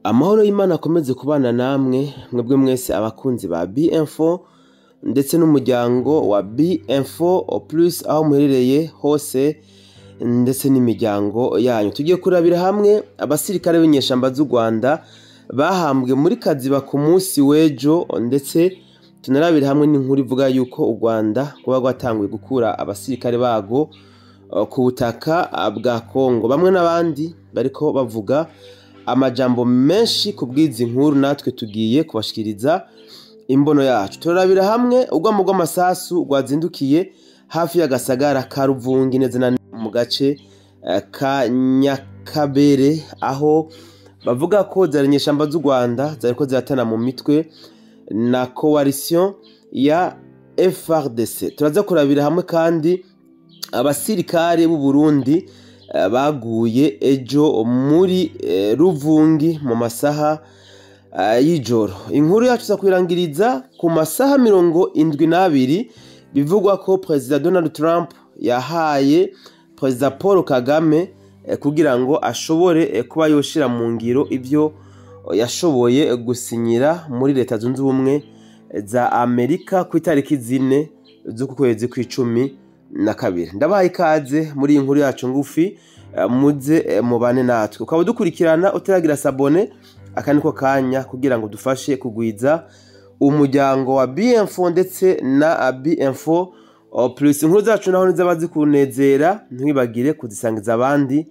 Amahoro y'Imana akomeze kubana namwe mwebwe mwese abakunzi ba B-Info ndetse n'umuryango wa B-Info Plus aho muherereye hose ndetse n'imiryango yanyu. Tugiye kurabira hamwe abasirikare b'inyeshamba z'u Rwanda bahambwe muri Kaziba ku munsi w'ejo, ndetse tunarabira hamwe n'inkuru ivuga yuko u Rwanda kuba rwatanguye gukura abasirikare bago ku butaka bwa Kongo. Bamwe n'abandi bariko bavuga amajambo menshi ku bw'izi nkuru, natwe tugiye kubashikiriza imbono yacu. Turarabira hamwe urwamo rw'amasasu rwazindukiye hafi y'agasagara ka Ruvungi neza na mu gace ka Nyakabere, aho bavuga ko zari inyeshamba z'u Rwanda zariko ziratana mu mitwe na coalition ya FARDC. Turaza kurabira hamwe kandi abasirikare b'u Burundi baguye ejo muri Ruvungi mu masaha y'ijoro. Inkuru yacu tuza kuyirangiriza ku masaha 72 bivugwa ko Perezida Donald Trump yahaye Perezida Paul Kagame kugira ngo ashobore kuba yoshira mu ngiro ivyo yashoboye gusinyira muri Leta Zunze Ubumwe za Amerika ku itariki 4 z'uku kwezi kw'icumi na kabiri. Ndabahaye ikaze muri iyi nkuru yacu ngufi, muze mubane natwe. Ukaba udukurikirana utaragira sabone, aka niko kanya kugira ngo dufashe kugwiza umuryango wa B-Info ndetse na B-Info Plus. Inkuru zacu naho nizaba zikunezera, ntiwibagire kuzisangiza abandi,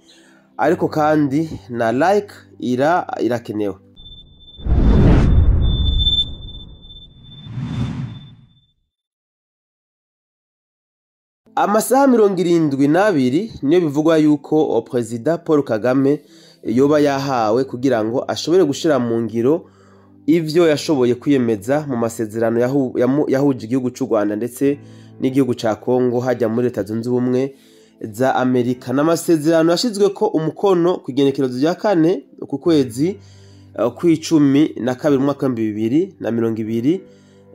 ariko kandi na like irakenewe. Amasaha 72 niyo bivugwa yuko Perezida Paul Kagame yoba yahawe kugira ngo ashobore gushira mu ngiro ivyo yashoboye kwiyemeza mu masezerano yahuje igihugu c'u Rwanda ndetse n'igihugu ca Kongo hajya muri Leta Zunze Ubumwe za Amerika. N'amasezerano yashizwe ko umukono ku igenekerezo rya 4 ku kwezi kw'icumi na kabiri mu mwaka w'ibihumbi bibiri na mirongo ibiri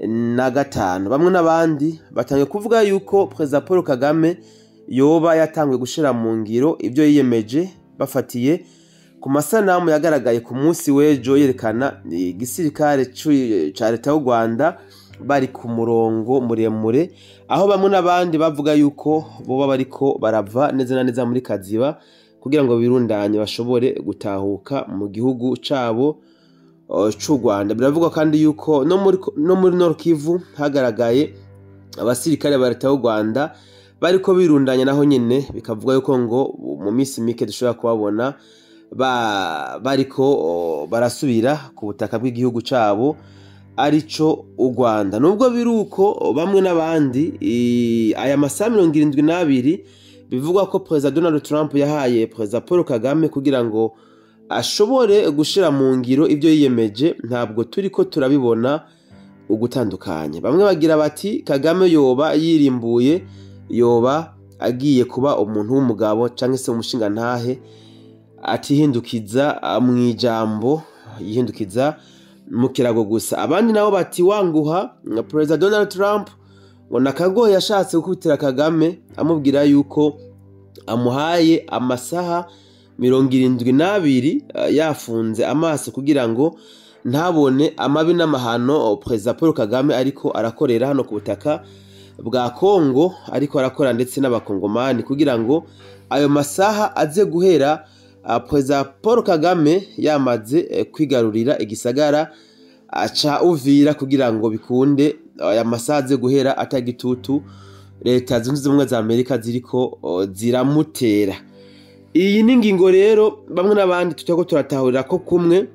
na gatanu. Bamwe n'abandi batangiye kuvuga yuko Perezida Paul Kagame yoba yatanguye gushira mu ngiro ivyo yiyemeje, bafatiye ku masanamu yagaragaye ku munsi w'ejo yerekana igisirikare ca Leta y'u Rwanda bari ku murongo muremure, aho bamwe n'abandi bavuga yuko boba bariko barava neza na neza muri Kaziba kugira ngo birundanye bashobore gutahuka mu gihugu cabo c'u Rwanda. Biravugwa kandi yuko no muri Nord Kivu hagaragaye abasirikare ba Leta y'u Rwanda bariko birundanya naho nyene, bikavuga yuko ngo mu minsi mike dushobora kubabona bariko barasubira ku butaka bw'igihugu cabo arico u Rwanda. Nubwo biruko bamwe n'abandi aya masaha 72 bivugwa ko Perezida Donald Trump yahaye Perezida Paul Kagame kugira ngo ashobore gushira mu ngiro ivyo yiyemeje, ntabwo turiko turabibona ugutandukanye. Bamwe bagira bati Kagame yoba yirimbuye, yoba agiye kuba umuntu w'umugabo canke se umushingantahe atihindukiza mw'ijambo, yihindukiza mu kirago gusa. Abandi nabo bati wanguha Perezida Donald Trump ngo nakagoye yashatse gukubitira Kagame amubwira yuko amuhaye amasaha 72 yafunze amaso kugira ngo ntabone amabi n'amahano Perezida Paul Kagame ariko arakorera hano ku butaka bwa Kongo, ariko arakora ndetse n'abakongomani, kugira ngo ayo masaha aze guhera Perezida Paul Kagame yamaze kwigarurira igisagara aca Uvira, kugira ngo bikunde aya masaha aze guhera atagitutu Leta Zunze Ubumwe za Amerika ziriko ziramutera. Iyi ni ingingo rero bamwe n'abandi tutako turatahurira ko kumwe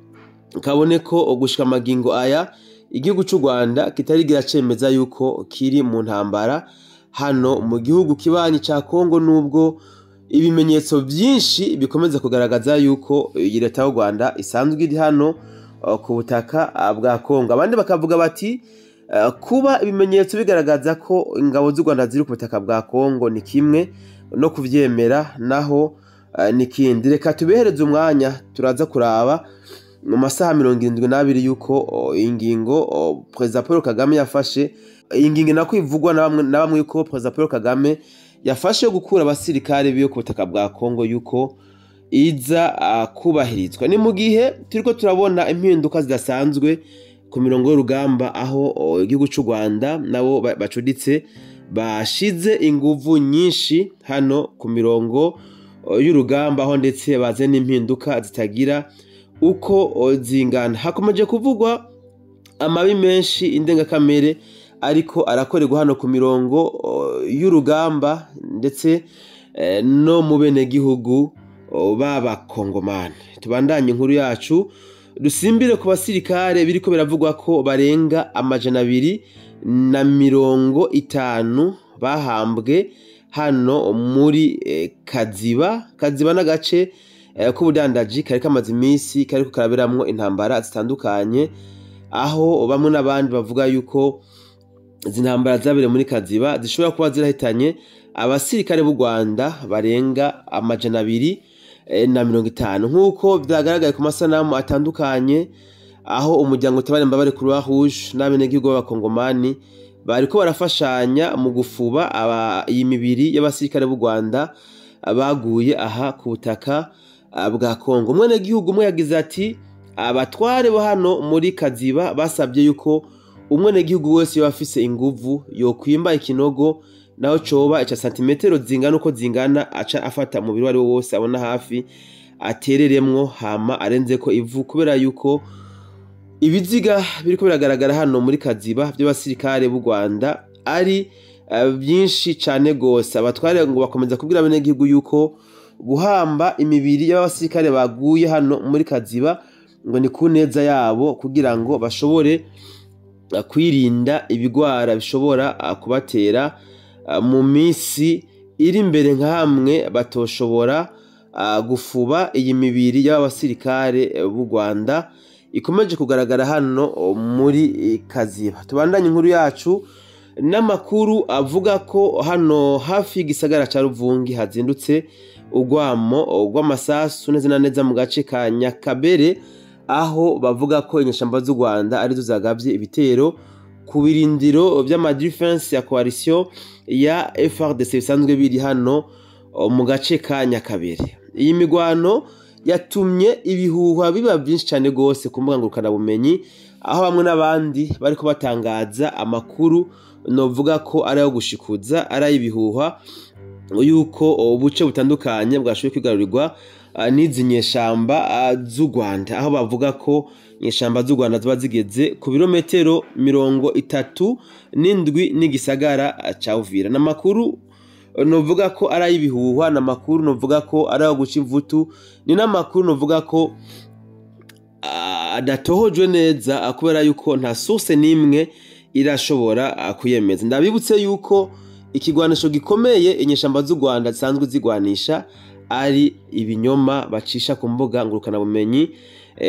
kabone ko gushika amagingo aya igihugu c'u Rwanda kitarigira cemeza yuko kiri mu ntambara hano mu gihugu kibanyi ca Kongo, nubwo ibimenyetso byinshi bikomeza kugaragaza yuko iyi Leta y'u Rwanda isanzwe iri hano ku butaka bwa Kongo. Abandi bakavuga bati kuba ibimenyetso bigaragaza ko ingabo z'u Rwanda ziri ku butaka bwa Kongo ni kimwe no kuvyemera naho nikindi. Reka tubehereze umwanya, turaza kuraba mu masaha 72 yuko ingingo Perezida Paul Kagame yafashe, ingingo nako ivugwa na bamwe yuko Perezida Paul Kagame yafashe gukura abasirikare biyo ku butaka bwa Kongo yuko iza kubahirizwa. Ni mu gihe turiko turabona impinduka zidasanzwe ku mirongo y'urugamba, aho igihugu c'u Rwanda nabo bacuditse bashize inguvu nyinshi hano ku mirongo y'urugamba, aho ndetse baze n'impinduka zitagira uko zingana. Hakomeje kuvugwa amabi menshi indengakamere ariko arakorerwa hano ku mirongo y'urugamba, ndetse no mu benegihugu b'abakongomani. Tubandanye inkuru yacu, dusimbire ku basirikare biriko biravugwa ko barenga 250 bahambwe hano muri Kaziba. Kaziba n'agace k'ubudandaji kari kamaze iminsi kariko karaberamwo intambara zitandukanye, aho bamwe n'abandi bavuga yuko izi ntambara zabereye muri Kaziba zishobora kuba zirahitanye abasirikare b'u Rwanda barenga 250, nk'uko vyagaragaye ku masanamu atandukanye, aho umuryango utabara imbabare Croix Rouge n'abenegihugu b'abakongomani bariko barafashanya mu gufuba iyi mibiri y'abasirikare b'u Rwanda baguye aha ku butaka bwa Kongo. Umwenegihugu umwe yagize ati: "Abatware bo hano muri Kaziba basabye yuko umwenegihugu wese yoba afise inguvu yokwimba ikinogo, naho coba ica santimetero zingana uko zingana, aca afata umubiri uwari wo wose abona hafi atereremwo, hama arenzeko ivu, kubera yuko ibiziga biriko biragaragara hano muri Kaziba by'abasirikare b'u Rwanda ari byinshi cane gose." Abatware ngo bakomeza kubwira abenegihugu yuko guhamba imibiri y'abasirikare baguye hano muri Kaziba ngo ni ku neza yabo, kugira ngo bashobore kwirinda ibigwara bishobora kubatera mu minsi iri imbere, nka hamwe batoshobora gufuba iyi mibiri y'abasirikare b'u Rwanda ikomeje kugaragara hano muri Kaziba. Tubandanye inkuru yacu n'amakuru avuga ko hano hafi y'igisagara ca Ruvungi hazindutse urwamo rw'amasasu, neza na neza mu gace ka Nyakabere, aho bavuga ko inyeshamba z'u Rwanda arizo zagavye ibitero ku birindiro vy'ama defense ya coalition ya FARDC bisanzwe biri hano mu gace ka Nyakabere. Iyi migwano yatumye ibihuha biba byinshi cyane gose ku mbuga ngurukanabumenyi, aho bamwe n'abandi bariko batangaza amakuru novuga ko ari ayo gushikuza, ari ay'ibihuha, yuko ubuce butandukanye bwashoboye kwigarurirwa n'izi nyeshamba z'u Rwanda, aho bavuga ko inyeshamba z'u Rwanda ziba zigeze ku birometero 37 n'igisagara ca Uvira. N'amakuru novuga ko ari ay'ibihuha, n'amakuru novuga ko ari ayo guca imvutu, ni n'amakuru novuga ko adatohojwe neza, kubera yuko nta source n'imwe irashobora kuyemeza. Ndabibutse yuko ikigwanisho gikomeye inyeshamba z'u Rwanda zisanzwe zigwanisha ari ibinyoma bacisha ku mbuga ngurukanabumenyi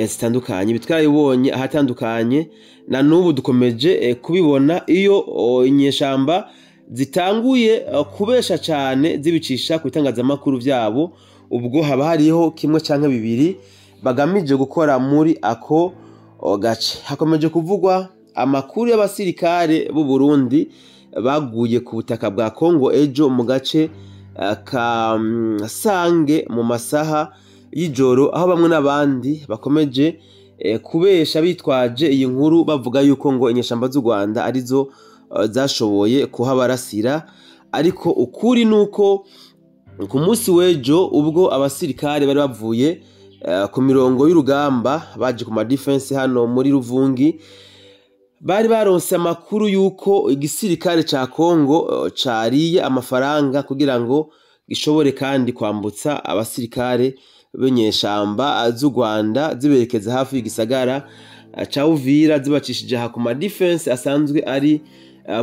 zitandukanye. Ibi twarabibonye ahatandukanye, na n'ubu dukomeje kubibona iyo inyeshamba zitanguye kubesha cane zibicisha ku bitangazamakuru vyabo, ubwo haba hariho kimwe canke bibiri bagamije gukora muri ako gace. Hakomeje kuvugwa amakuru y'abasirikare b'u Burundi baguye ku butaka bwa Kongo ejo mu gace ka Sange mu masaha y'ijoro, aho bamwe n'abandi bakomeje kubesha bitwaje iyi nkuru, bavuga yuko ngo inyeshamba z'u Rwanda arizo zashoboye kuhabarasira. Ariko ukuri nuko ku munsi w'ejo, ubwo abasirikare bari bavuye ku mirongo y'urugamba baje ku ma defense hano muri Ruvungi, bari baronse amakuru yuko igisirikare ca Kongo cariye amafaranga kugira ngo gishobore kandi kwambutsa abasirikare b'inyeshamba z'u Rwanda ziberekeza hafi y'igisagara ca Uvira, zibacishije aha ku ma defense asanzwe ari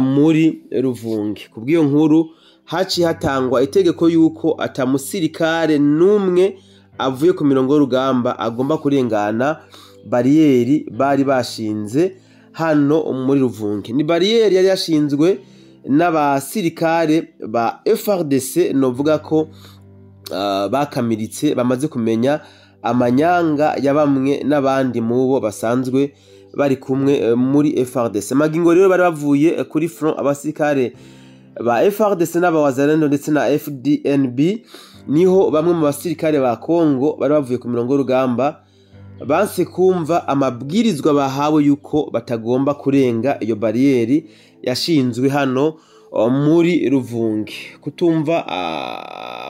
muri Ruvungi. Kubw'iyo nkuru haciye hatangwa itegeko yuko atamusirikare n'umwe avuye ku mirongo y'urugamba agomba kurengana bariyeri bari bashinze hano muri Ruvungi. Ni bariyeri yari yashinzwe n'abasirikare ba FARDC, novuga ko bakamiritse, bamaze kumenya amanyanga ya bamwe n'abandi mubo basanzwe bari kumwe muri FARDC. Magingo rero bari bavuye kuri front abasirikare ba FARDC n'abawazalendo ndetse na FDNB. Niho bamwe mu basirikare ba Kongo bari bavuye ku mirongo y'urugamba banse kumva amabwirizwa bahawe yuko batagomba kurenga iyo bariyeri yashinzwe hano muri Ruvungi. Kutumva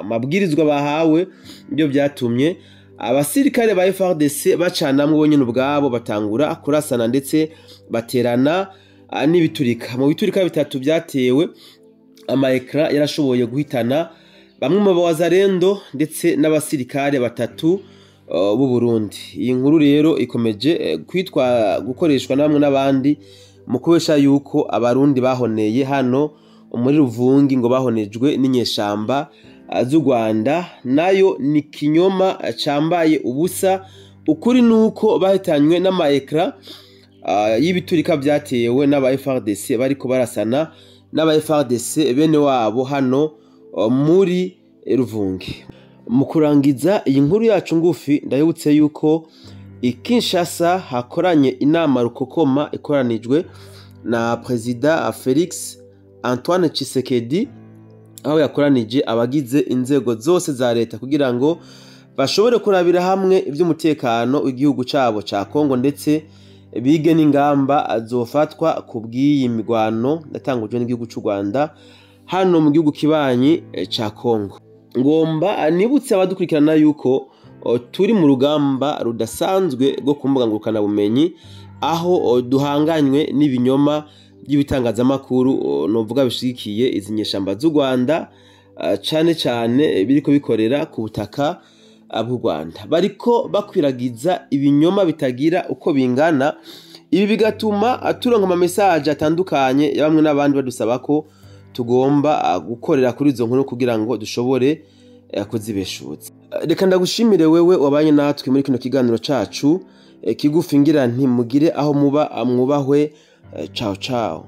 amabwirizwa bahawe ibyo byatumye abasirikare ba FARDC bacanamwe bonyene ubwabo, batangura kurasana ndetse baterana n'ibiturika. Mu biturika bitatu byatewe, ama éclats yarashoboye guhitana bamwe mu bawazarendo ndetse n'abasirikare batatu b'u Burundi. Iyi nkuru rero ikomeje kwitwa gukoreshwa na bamwe n'abandi mu kubesha yuko Abarundi bahoneye hano muri Ruvungi ngo bahonejwe n'inyeshamba z'u Rwanda. Nayo ni kinyoma cambaye ubusa. Ukuri nuko bahitanywe n'ama éclats y'ibiturika byatewe n'aba FARDC bariko barasana n'aba FARDC bene wabo hano muri Ruvungi. Mu kurangiza iyi nkuru yacu ngufi, ndabibutse yuko i Kinshasa hakoranye inama rukokoma ikoranijwe na Perezida Felix Antoine Tshisekedi, aho yakoranije abagize inzego zose za leta kugira ngo bashobore kurabira hamwe iby'umutekano w'igihugu cabo ca Kongo, ndetse bige n'ingamba zofatwa ku bw'iyi mirwano yatangujwe n'igihugu c'u Rwanda hano mu gihugu kibanyi ca Kongo. Ngomba nibutse abadukurikirana yuko turi mu rugamba rudasanzwe rwo ku mbuga ngurukanabumenyi, aho duhanganywe n'ibinyoma by'ibitangazamakuru novuga bishigikiye izi nyeshamba z'u Rwanda, cane cane biriko bikorera ku butaka bw'u Rwanda. Bariko bakwiragiza ibinyoma bitagira uko bingana. Ibi bigatuma turonka ama message atandukanye ya bamwe n'abandi badusaba ko tugomba gukorera kuri izo nkuru kugira ngo dushobore kuzibeshuza. Reka ndagushimire wewe wabanye natwe muri kino kiganiro cacu kigufi. Ngira nti mugire aho muba mwubahwe. Ciao ciao.